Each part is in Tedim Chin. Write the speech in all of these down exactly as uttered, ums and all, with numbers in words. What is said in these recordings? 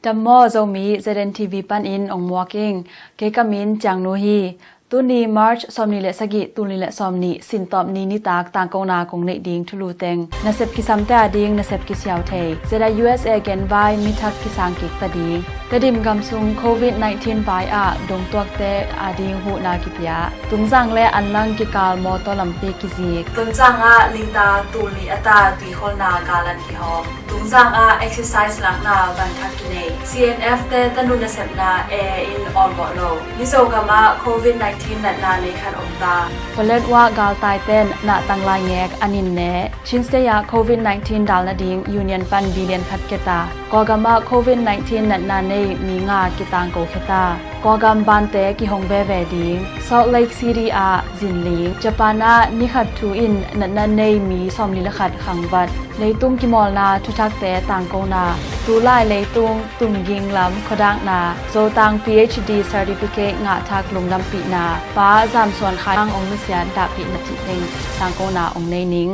Dam maw Zomi, Z N T V panin ong muak ing. Kei ka min Ciang Nu hi. Tuni March sawmnih le sagih, tul nih le sawmnih, Sintawp ni nitak tangkona kong neih ding thulu teng. Nasep kisamte ading nasep kisiau thei, Z I U S A genvai mi thak kisang kik ta ding. Tedim gam sung Covid nineteen vai ah dongtuakte ading huhna kipia. Tungzang le Anlang kikal mawtaw lampi kizik. Tonzang ah lita tul nih a ta tuikholna galan kihawm. Tungzang ah exercise lakna van thak kinei. C N F te tanu nasepna e in awlmawh lo. Mizo gam ah Covid nineteen natna nei khat om ta. Paletwa galtai ten nahtang lai ngek an in ne. Chin State ah Covid nineteen dal nading Union pan billion khat keta. Kawlgam ah Covid nineteen natna nei mi nga kitangko kheta. Kawlgam bante kihong veve ding. Salt Lake City ah zinling. Japan ah nikhat thu in natna nei mi sawmli le khat khangvat. Leitung kimawlna thuthakte tangkona. Tulai leitung tumging lam khuadakna. Zotang P H D certificate ngahthak lungdampihna. Pa Zamsuan Khai ang ong nusiat dahpihna cih teng tangkona ong nei ning.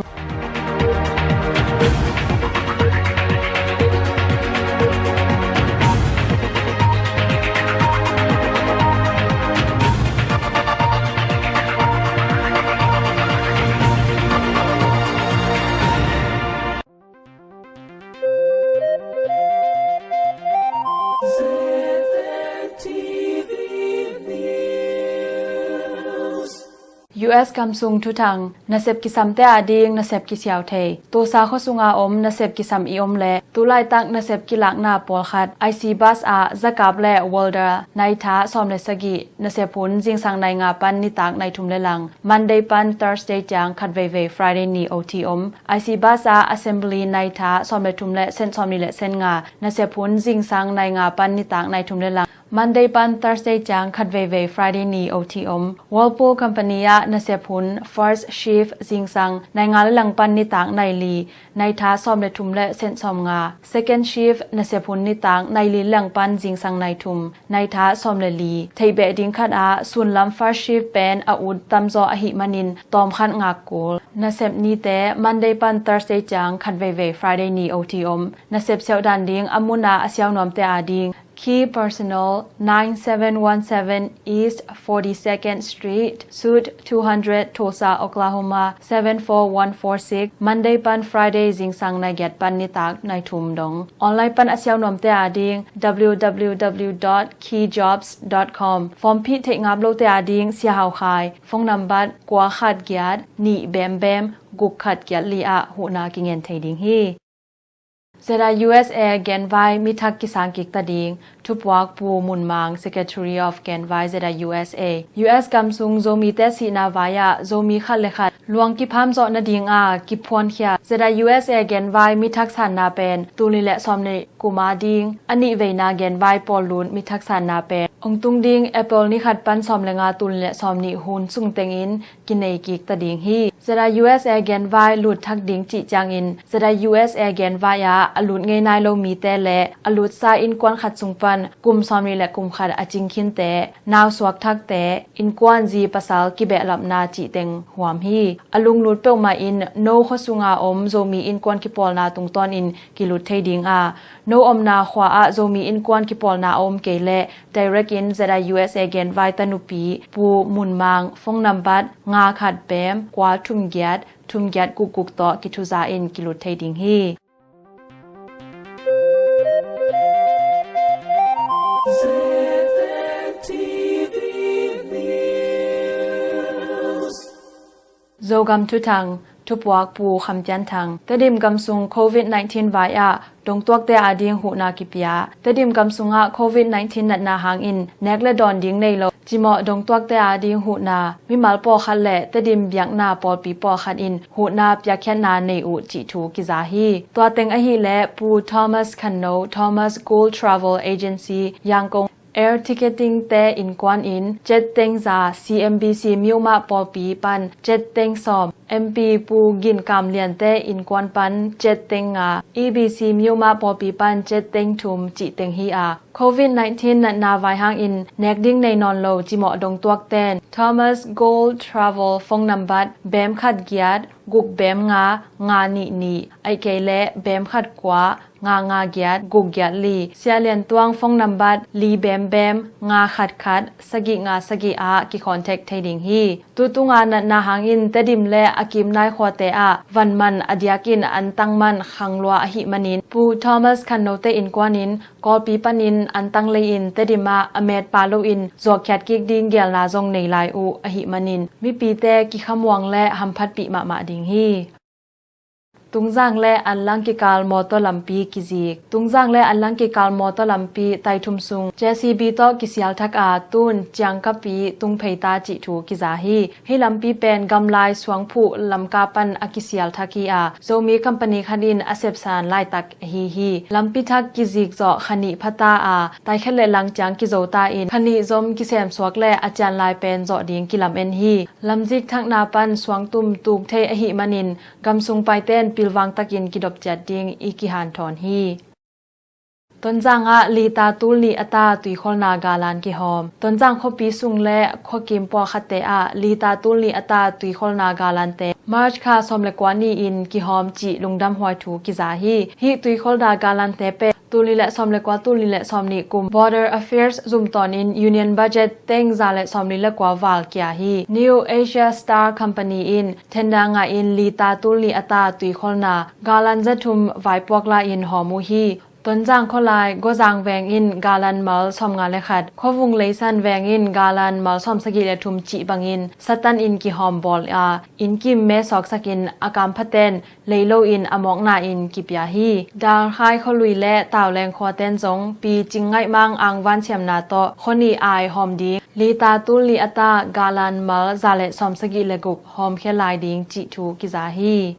U S gam sung thuthang, nasep kisamte ading nasep kisiau thei. Tulsa khua sunga om nasep kisam i om le tulaitak nasep kilakna pawlkhat I C bus ah Zakap le Walter naitha sawm le sagih, nasep hun zingsang nai nga pan nitak nai thum le lang, Monday pan Thursday ciang khat veivei, Friday ni O T om. I C bus ah Assembly naitha sawm le thum le sent sawmnih le sent nga, nasep hun zingsang nai nga pan nitak nai thum le lang, Monday pan Thursday ciang khat veivei, Friday ni O T om. Whirlpool Company ah nasep hun first shift zingsang nai nga le lang pan nitak nai li, naitha sawm le thum le sent sawm nga. Second shift nasep hun nitak nai li le lang pan zingsang nai thum, naitha sawm le li. Theih beh ding khat ah sunlam first shift pen a ut tamzaw ahih manin tawm khat ngak kul. Nasep nite Monday pan Thursday ciang khat veivei, Friday ni O T om. Nasep siauh dan ding a mun ah a siau nuamte ading Key Personnel, nine seven one seven East forty-second Street, Suite two hundred, Tulsa, Oklahoma seven four one four six, Monday pan Friday zingsang nai giat pan nitak nai thum dong. Online pan a siau nuamte ading W W W dot key jobs dot com. Form phih theih ngap lote ading Sia Hau Khai, phone number kua khat giat nih bem bem guk khat giat li ah huhna kingen thei ding hi. Z I U S A genvai mi thak kisang kik ta ding. Thupuak Pu Mun Mang, Secretary of Genvai Z I U S A. U S gam sung Zomite sihna vai ah Zomi khat le khat luang kipham zawh nading a kiphuankhia Z I U S A genvai mi thak sanna pen tul nih le sawmnih kum ading a nih veina genvai pawl lut mi thak sanna pen ong tung ding April ni khat pan sawm le nga, tul nih le sawmnih hun sung tengin kinei kik ta ding hi. Z I U S A genvai lut thak ding cih ciangin Z I U S A genvai ah a lut ngei nai lo mite le a lutsa innkuan khat sung pan kum sawmnih le kum khat a cing khinte, nausuak thakte, innkuan zi pasal kibehlapna cih teng huam hi. A lunglut peuhmah in No khua sunga om Zomi innkuan kipawlna tungtawnin kilut thei ding a, No omna khua ah Zomi innkuan kipawlna a om kei leh direct in Z I U S A genvai tanupi Pu Mun Mang, phone number nga khat bem kua thum giat thum giat guk guk tawh kithuza in kilut thei ding hi. Zogam Thuthang, Thupuak Pu Kham Tian Thang. Tedim gam sung Covid nineteen vai ah dongtuakte ading huhna kipia. Tedim gam sungah Covid nineteen natna hangin nek le dawn ding nei lo cimawh dongtuakte ading huhna mimal pawlkhat le Tedim biakna pawlpi pawlkhat in huhna piakkhiatna nei uh cih thu kiza hi. Tua teng ahih leh Pu Thomas Khanno, Thomas Gould Travel Agency, Yangon, air ticketing te innkuan in cetteng za, C M B C Myanmar pawlpi pan cetteng sawm, M P Pu Gin Kam Lian te innkuan pan cet teng nga, E B C Myanmar pawlpi pan cet teng thum cih teng hi a, Covid nineteen natna vai hangin nek ding nei nawn lo cimawh dong tuak ten Thomas Gold Travel phone nambat bem khat giat guk bem nga nga nih nih, ahih kei leh bem khat kua nga nga giat guk giat li, Sia Lian Tuang phone nambat li bem bem nga khat khat sagih nga sagih ah kicontact thei ding hi. Tutunga natna hangin Tedim le a kimnai khuate ah van man a diakin an tang man khang lua ahih manin Pu Thomas Khannote innkuan in Kawlpi panin an tang lei-in Tedim ah a metpa loin zuakkhiat kik ding geelna zong nei lai uh ahih manin mipite kikhamuang le hamphatpih mahmah ding hi. Tungzang le Anlang kikal mawtaw lampi kizik. Tungzang le Anlang kikal mawtaw lampi taithum sung J C B tawh kisial thak a tun ciangkapi tung phei ta cih thu kiza hi. Hih lampi pen gamlai suangphuh Lamka pan a kisial thak hi a, Zomi company khat in a sepsan laitak ahi hi. Lampi thak kizik zawh kha nih pha ta a, taikhat le lang ciang kizo ta in kha nih zom kisemsuak le a cianlai pen zawh ding kilamen hi. Lamzik thakna pan suangtum tuk thei ahih manin gamsung paite'n pilvang takin kidop ciat ding i kihanthawn hi. Tonzang ah lita tul nih a ta tuikholna galan kihawm. Tonzang khuapi sung le khuakim pawlkhatte ah lita tul nih a ta tuikholna galante March kha sawm le kua ni-in kihawm cih lungdamhuai thu kiza hi. Hih tuikholna galante pen tul nih le sawm le kua, tul nih le sawm nih kum Border Affairs zumtawnin Union Budget teng za le sawm nih le kua val kia hi. New Asia Star Company in tender ngah in lita tul nih a ta tuikholna galan za thum vaipuak la-in hawm uh hi. Tonzang khualai Gawzang veng in galan mal sawm nga le khat, khuavung Leisan veng in galan mal sawm sagih le thum cih bangin satan in kihawm bawl a, innkim me sawksakin a kamphaten lei loin a mawkna in kipia hi. Dalkhai khualui le Tauleng khuaten zong pi Cing Ngaih Mang angvan siamna tawh khuanih ai hawm ding lita tul nih a ta galan mal za le sawm sagih le guk hawmkhia lai ding cih thu kiza hi.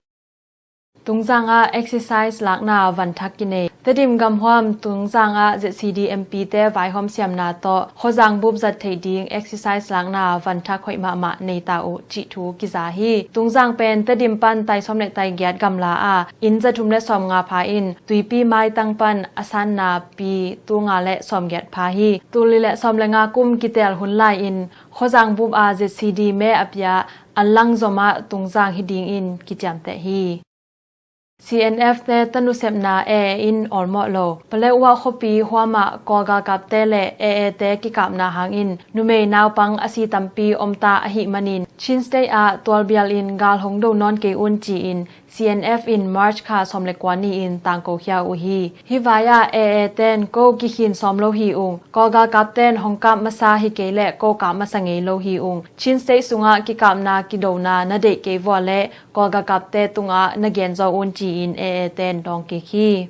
Tungzang ah exercise lakna vanthak kinei. Tedim gamhuam Tungzang ah Z C D M P te vaihawm siamna tawh khuazang bup zat theih ding exercise lakna vanthak hoih mahmah nei ta uh cih thu kiza hi. Tungzang pen Tedim pan tai sawm le tai giat gamla a, inn za thum le sawm nga pha in tuipi maitang pan a sanna pi tul nga le sawm giat pha hi. Tul nih le sawm le nga kum kitel hun lai-in khuazang bup a Z C D me a pia Anlang zom ah Tungzang hi dingin kiciamteh hi. C N F te tanusepna A A in awlmawh lo. Paletwa khuapi huamah Kawl galkapte le A A te kikapna hangin numei naupang a si tampi om ta ahih manin Chin State ah tualbial in gal hong do nawn kei un ci-in C N F in March kha sawm le kua ni-in tangkokhia uh hi. Hih vai-ah A A ten ko kikhin sawm lo hi ung. Kawl galkapten hong kap masa hi kei leh ko kap masa ngei lo hi ung. Chin State sungah kikapna kidona na deih kei vua leh Kawl galkapte tungah na gen zaw un ci-in A A ten dawng kik hi.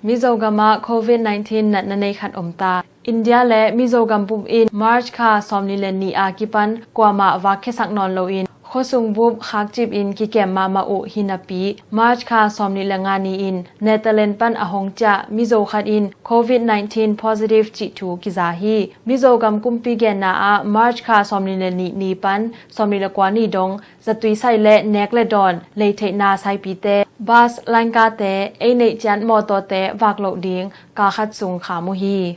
Mizo gamah Covid nineteen natna nei khat om ta. India le Mizo gam bup in March kha sawmnih le nih a kipan kuamah vakkhiasak nawn loin khuasung bup khakcip in kikem mahmah uh hi napi, March kha sawmnih le nga ni-in Netherlands pan a hong ciah Mizo khat in Covid nineteen positive cih thu kiza hi. Mizo gam kumpi genna ah March kha sawmnih le nih ni pan sawmnih le kua ni dong zatui sai le nek le dawn, lei theihna saipite, bus, lainkate, ei neih ciat mawtawte vak loh ding kal khat sung kham uh hi.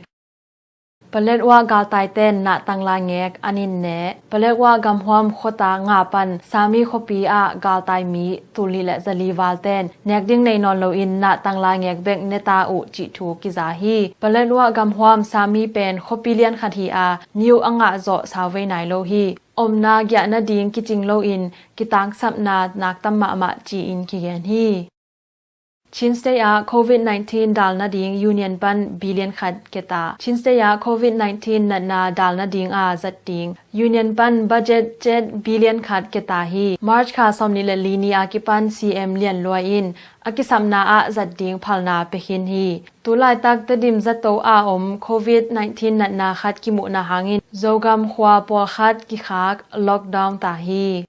Paletwa galtaiten nahtang lai ngek an in neh. Paletwa gamhuam khuata nga pan Sami khuapi ah galtai mi tul nih le zali valten nek ding nei nawn loin nahtang lai ngek bek ne ta uh cih thu kiza hi. Paletwa gamhuam Sami pen khuapi lian khat hi a, niu a ngah zawh sauvei nai lo hi. Omna giah nading kicing loin kitangsapna naktam mahmah ci-in kigen hi. Chin State ah Covid nineteen dal nading Union pan billion khat keta. Chin State ah Covid nineteen natna dal nading a zat ding Union pan budget cet billion khat keta hi. March kha sawmnih le li ni a kipan C M Lian Luai in a kisapna ah zat ding phalna pia khin hi. Tulaitak Tedim zato a om Covid nineteen natna khat kimuhna hangin Zogam khua pawlkhat kikhak lockdown ta hi.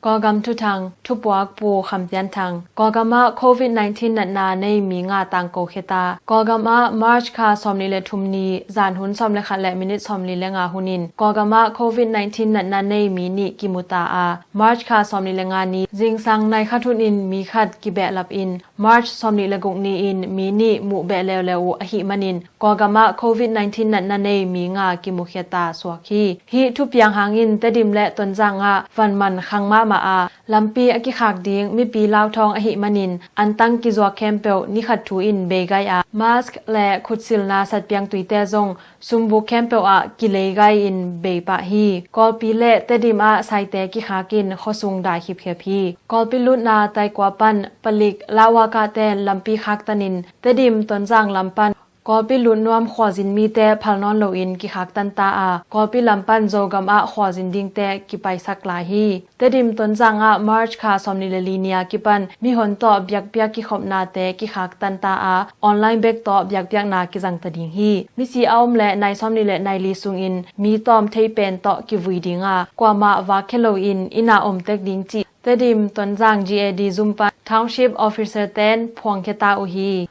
Kawlgam thuthang, thupuak Pu Kham Pian Thang. Kawlgam ah covid nineteen natna nei mi nga tangko khia ta. Kawlgam ah March kha sawmnih le thum ni, zan hun sawm le khat le minit sawmli le nga hun in Kawlgam ah covid nineteen natna nei mi nih kimu ta a, March kha sawmnih le nga ni zingsang nai khat hun in mi khat kibehlap in, March sawmnih le guk ni-in mi nih muh beh leuleu uh ahih manin, Kawlgam ah covid nineteen natna nei mi nga kimukhia ta suak hi. Hih thupiang hangin Tedim le Tonzang ah van man khang mahmah a, lampi a kikhak ding mipi lauthawng ahih manin, antang kizuak khempeuh ni khat thu in bei gai a, mask le khutsilna satpiang tuite zong sumbuk khempeuh ah kilei gai-in bei pah hi. Kawlpi le Tedim ah saite kikhak in khuasung dai khipkhiap hi. Kawlpi lutna taikua pan palik lauakahte lampi khaktan in Tedim Tonzang lam pan Kawlpi lut nuam khualzin mite phal nawn loin kikhaktan ta a, Kawlpi lam pan Zogam ah khualzin dingte kipaisak lai hi. Tedim Tonzang ah March kha sawmnih le li ni a kipan mihon tawh biakpiak kikhopnate kikhaktan ta a, online bek tawh biakpiakna kizang ta ding hi. Misi a om le nai sawmnih le nai li sungin mi tawm thei pen tawh kivui ding a, kuamah vak khia loin inn ah om tek ding cih Tedim Tonzang G A D zum pan Township Officer ten phuangkhia ta uh hi.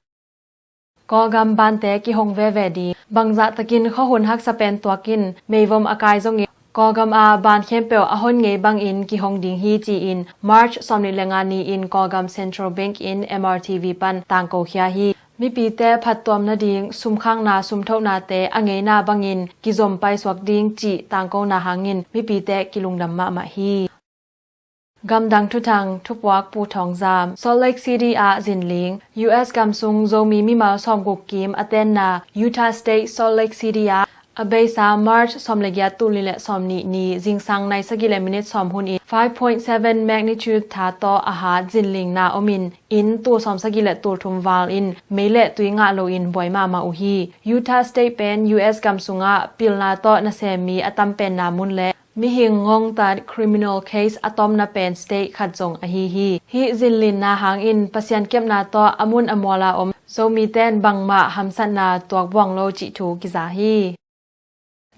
Kawlgam bante kihong veve ding. Bangzah takin khuahun haksa pen tuak in meivom a kai zongin Kawlgam a ban khempeuh a hon ngei bangin kihong ding hi ci-in March sawmnih le nga ni-in Kawlgam Central Bank in M R T V pan tangko khia hi. Mipite phattuam nading sumkhakna sumthohnate a ngeina bangin kizom paisuak ding cih tangkona hangin mipite kilungdam mahmah hi. Gamdang thuthang, thupuak Pu Thawng Zam. Salt Lake City ah zinling. U S gam sung Zomi mimal sawmguk kim a tenna Utah State Salt Lake City ah a beisa March sawm le giat, tul nih le sawmnih ni zingsang nai sagih le minit sawm hun in five point seven magnitude tha tawh a hat zinlingna om in, inn tul sawm sagih le tul thum val in mei le tui ngah loin buai mahmah uh hi. Utah State pen U S gam sungah pilna tawh nasem mi a tam penna mun le mihing ngongtat, criminal case, a tomna pen state khat zong ahi hi. Hih zinlinna hangin Pasian kepna tawh a mun a mual a om Zomi ten bangmah hamsatna tuak buang lo cih thu kiza hi.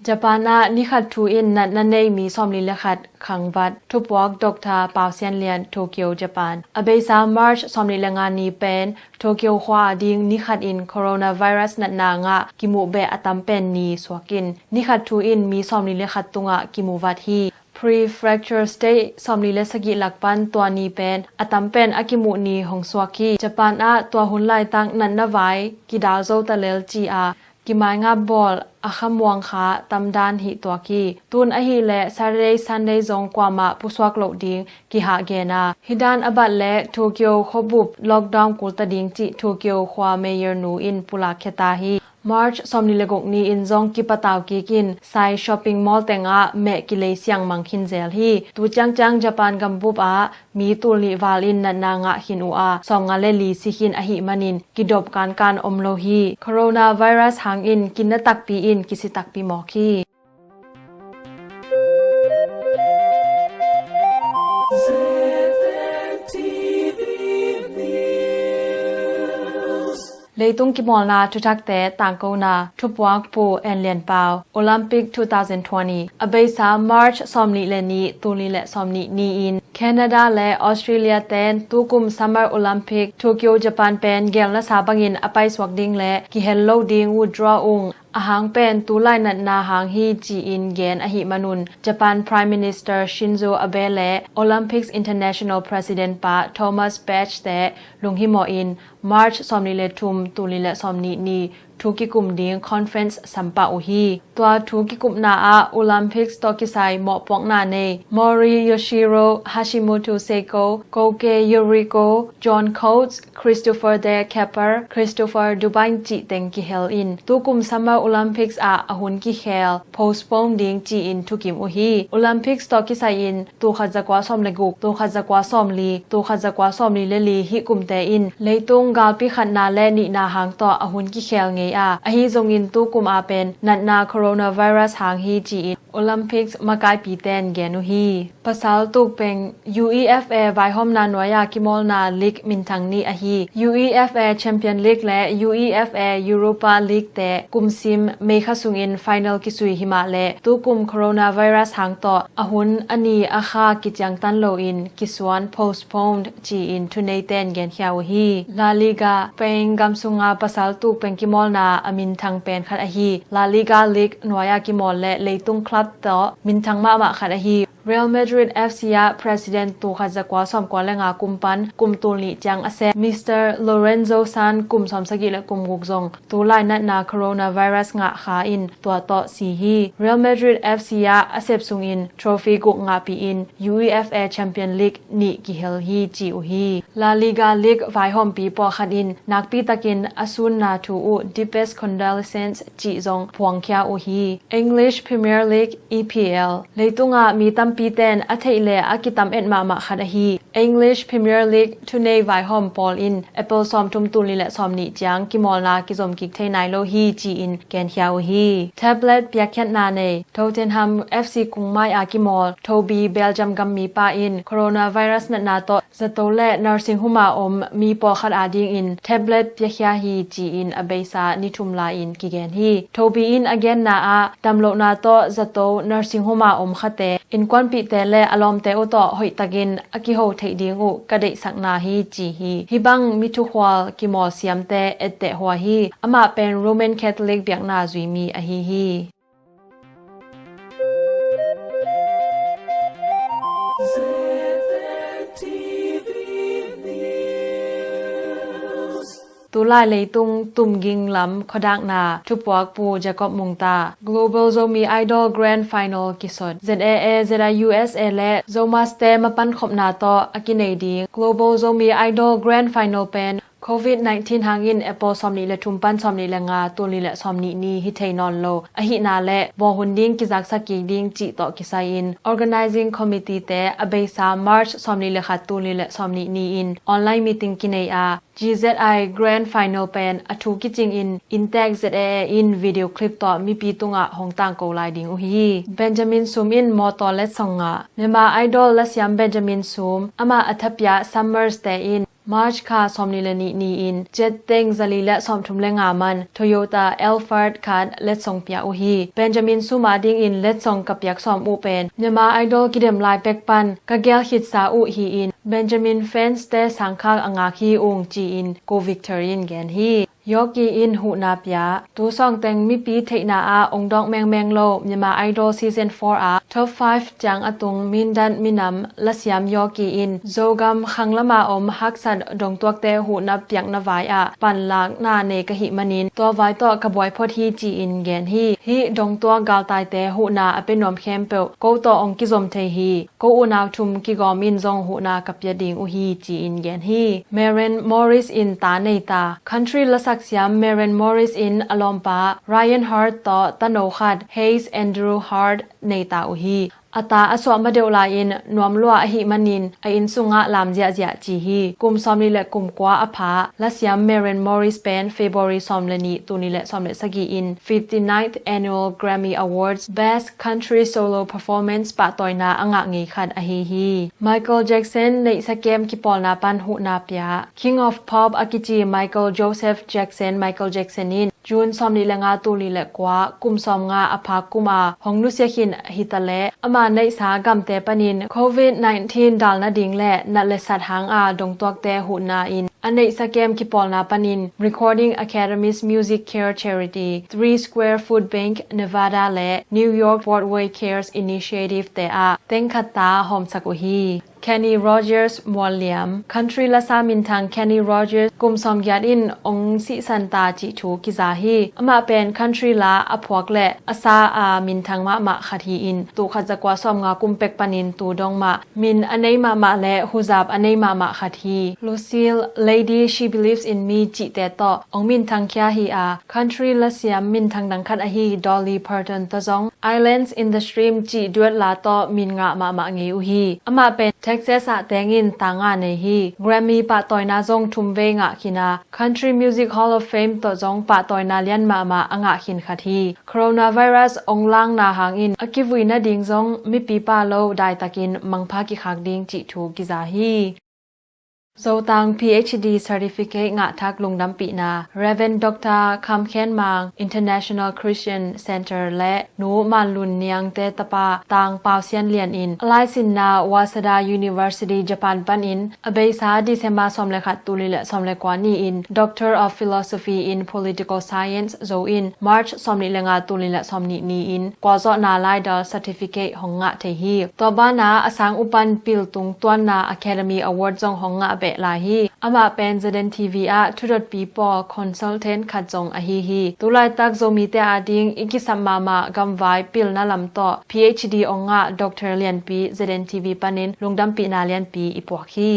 Japan ah ni khat thu in natna nei mi sawmli le khat khangvat. Thupuak Doctor Pau Sian Lian, Tokyo, Japan. A beisa March sawmli le nga ni pen Tokyo khua a ding ni khat in coronavirus natna ngah kimuh beh a tam pen ni suak in, ni khat thu in mi sawmli le khat tungah kimuvat hi. Prefecture state sawmli le sagih lak pan tua ni pen a tam pen a kimuh ni hong suak hi. Japan ah tua hun laitak natna vai kidal zo ta lel ci-a kimaingap bawl a kha muang kha tamdan hih tuak hi. Tun ahih leh Saturday, Sunday zong kuamah pusuak loh ding kihah gen a, hih dan a bat leh Tokyo khuabup lockdown kul ta ding cih Tokyo khua mayor nu in pulak khia ta hi. March sawmli le guk ni in zong kipatau kik in Sai shopping mall tengah meh kilei siangmang khin zel hi. Tu ciangciang Japan gambup ah mi tul nih val in natna ngah khin uh a, sawmnga le li si khin ahih manin kidop kankan om lo hi. Coronavirus hangin kinna takpi in kisi takpi mawk hi. Leitung kimawlna thuthakte tangkona, thupuak Pu En Lian Pau. Olympic two thousand twenty. A beisa March sawmnih le nih, tul nih le sawmnih ni-in Canada le Australia ten tukum Summer Olympic Tokyo, Japan pen gelna sa bangin a paisuak ding le kihel lo ding withdraw ung. Ahang pen tulai natna hang hi ci-in gen ahih manun Japan Prime Minister Shinzo Abe le Olympics International President pa Thomas Bach te lunghimawh in March sawmnih le thum, tul nih le sawmnih ni thu kikum ding conference sampah uh hi. Tua thu kikupna ah Olympics tawh kisai mawhpuakna nei Mori Yoshiro, Hashimoto Seiko, Koke Yuriko, John Coates, Christopher de Keper, Christopher Dubine cih teng kihel in tukum Summer Olympics ah a hun kikhel postpone ding ci-in thukim uh hi. Olympics tawh kisai in tul khat zakua sawm le guk, tul khat zakua sawmli, tul khat zakua sawmli le li hih kumte in leitung galpi khatna le nihna hang tawh a hun kikhel ngei a, ahi zongin tukum a pen natna coronavirus hang hi ci-in Olympics makaipite'n gen uh hi. Pasal tukpeng UEFA vaihawmna nuai-a kimawlna league minthang nih ahi UEFA Champion League le UEFA Europa League te kumsim May kha sungin final kisui himah le tukum coronavirus hang tawh a hun a ni a kha kiciangtan loin kisuan, postponed, ci-in thuneite'n genkhia uh hi. La Liga Spain gam sunga pasal tukpeng kimawlna a minthang pen khat ahi La Liga league nuai-a kimawl le leitung club tawh minthang mahmah khat ahi Real Madrid F C ah president tul khat zakua sawmkua le nga kum pan kum tul nih ciang a sep Mister Lorenzo San kum sawmsagih le kum guk zong tulai natna coronavirus ngah kha in tua tawh si hi. Real Madrid F C ah a sep sungin trophy guk ngahpih in UEFA Champion League nih kihel hi ci uh hi. La Liga League vaihawmpi pawlkhat in nakpitakin a sunna thu uh deepest condolences cih zong phuangkhia uh hi. English Premier League, E P L, leitungah mi tampite'n a theih le a kitam et mahmah khat ahi English Premier League thunei vaihawm pawl in April sawmthum tul nih le sawmnih ciang kimawlna kizom kik thei nai lo hi ci-in genkhia uh hi. Tablet piakkhiatna nei Tottenham F C kungmai a kimawl Toby Belgium gammipa in coronavirus natna tawh zato le nursing home a om mi pawlkhat adingin tablet piakhia hi ci-in a beisa ni thum lai-in kigen hi. Toby in a genna ah damlohna tawh zato nursing home a om khate innkuanpihte le a lawmte uh tawh hoihtakin a kiho theih ding uh ka deihsakna hi ci hi. Hih bang mi thukhual kimawl siamte etteh hua hi. Amah pen Roman Catholic biakna zuimi ahi hi. Tulai leitung tumging lam khuadakna thupuak Pu Jacob Mungta. Global Zomi Idol Grand Final kisot. Z A A, Z I U S A le Zomaste mapan khopna tawh a kinei ding Global Zomi Idol Grand Final pen Covid nineteen hangin April sawmnih le thum pan sawmnih le nga tul nih le sawmnih ni hi thei nawn lo ahihna le bawhhun ding kizaksak kik ding cih tawh kisai-in organizing committee te a beisa March sawmnih le khat tul nih le sawmnih ni-in online meeting kinei a, G Z I Grand Final pen a thu kicingin Intek Z A A in video clip tawh mipi tungah hong tangko lai ding uh hi. Benjamin Sum in mawtaw letsong ngah. Myanmar Idol lasiam Benjamin Sum amah a thapiak Summers te in March kha sawmnih le nih ni-in jet teng zali le sawmthum le nga man Toyota Alphard khat letsong pia uh hi. Benjamin Sum adingin letsong ka piak sawm uh pen Myanmar Idol kidem lai pek pan ka gel khitsa uh hi-in Benjamin fans te sangkhak a ngak hi ung ci-in Ko Victor in gen hi. Yawki in huhna pia. Tu sawngteng mipi theihna ah ong dawk mengmeng lo Myanmar Idol Season four ah top five ciang a tung Mindat minam lasiam Yawki in Zogam khanglama om haksat dongtuakte huhna piakna vai ah panlakna nei ka hih manin tua vai tawh ka buai phot hi ci-in gen hi. Hih dongtuak galtaite huhna a pia nuam khempeuh ko tawh ong kizom thei hi. Ko unau thum kigawm in zong huhna ka pia ding uh hi ci-in gen hi. Maren Morris in ta nei ta. Country lasak siam Maren Morris in a lawmpa Ryan Hart tawh tano khat Hayes Andrew Hart nei ta uh hi. A ta a suah madeuh lai-in nuam lua ahih manin a inn sungah lam ziahziah ci hi. Kum sawmnih le kum kua a pha lasiam Maren Morris pen February sawm le nih tul nih le sawm le sagih in fifty-ninth Annual Grammy Awards Best Country Solo Performance pahtawina a ngah ngei khat ahi hi. Michael Jackson neihsa kem kipawlna pan huhna pia. King of Pop a kici Michael Joseph Jackson, Michael Jackson in June sawmnih le nga tul nih le kua kum sawmnga a phak kum a hong nusia khin hi ta leh ama neihsa gamte panin Covid nineteen dal nading le nat le sat hang a dongtuakte huhna in a neihsa kem kipawlna panin Recording Academy's Music Care Charity, Three Square Food Bank, Nevada le New York Broadway Cares Initiative te ah teng khat ta hawmsak uh hi. Kenny Rogers mualliam. Country lasa minthang Kenny Rogers kum sawmgiat in ong sihsan ta cih thu kiza hi. Amah pen country la a phuak le a sa a minthang mahmah khat hi-in tul khat zakua sawmnga kum pek panin tu dong mah min a nei mahmah le huzap a nei mahmah khat hi. Lucille, Lady, She Believes in Me cihte tawh ong minthang khia hi a, country lasiam minthang dang khat ahi Dolly Parton tawh zong Islands in the Stream cih duet la tawh min ngah mahmah ngei uh hi. Amah pen Texas ah tengin tang nga nei hi. Grammy pahtawina zong thum vei ngah khin a, Country Music Hall of Fame tawh zong pahtawina lian mahmah a ngah khin khat hi. Coronavirus ong langna hangin a kivui nading zong mipipa lo daitakin mangpha kikhak ding cih thu kiza hi. Zotang PhD certificate ngah thak lungdampihna Rev. Dr. Kham Khen Mang, International Christian Center le Nu Man Lun Niangte tapa Tang Pau Sian Lian in a laisinna Waseda University, Japan panin a beisa December sawm le khat, tul nih le sawm le kua ni-in Doctor of Philosophy in Political Science zo in March sawm nih le nga, tul nih le sawm nih ni-in kualzawhna laidal certificate hong ngah thei hi. Tua bana a sang upan pil tung tuanna Academy Award zong hong ngah beh lai hi. Amah pen ZNTV ah thudotpi pawl consultant khat zong ahi hi. Tulaitak Zomite ading i kisap mahmah gamvai pilna lam tawh PhD ong ngah Dr. Lianpi ZNTV panin lungdampihna lianpi i puak hi.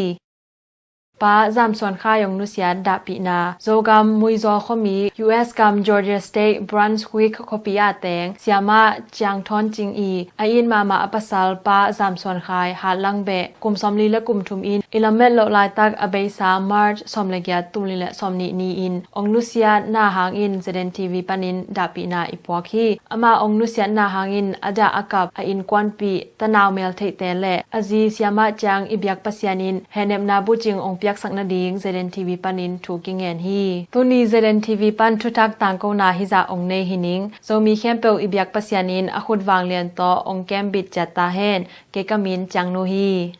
Pa Zam Suan Khai ong nusiat dahpihna. Zogam Muizaw khuami, US gam Georgia State Brunswick khuapi ah teng Siamah Ciang Thawn Cing i a it mahmah a pasal Pa Zam Suan Khai hatlang beh kum sawmli le kum thum in i lamet loh laitak a beisa March sawm le giat, tul nih le sawm nih ni-in ong nusiatna hangin ZNTV panin dahpihna i puak hi. Amah ong nusiatna hangin a dah a kap a innkuanpih, tanau mel theihte le a zi Siamah Ciang i biak Pasian in hehnepna bucing ong piaksak nading ZNTV panin thu kingen hi. Tuni ZNTV pan thuthak tangkona hizah ong nei hi ning. Zomi khempeuh i biak Pasian in a khut vanglian tawh ong kembit ciat ta hen. Kei ka min Ciang Nu hi.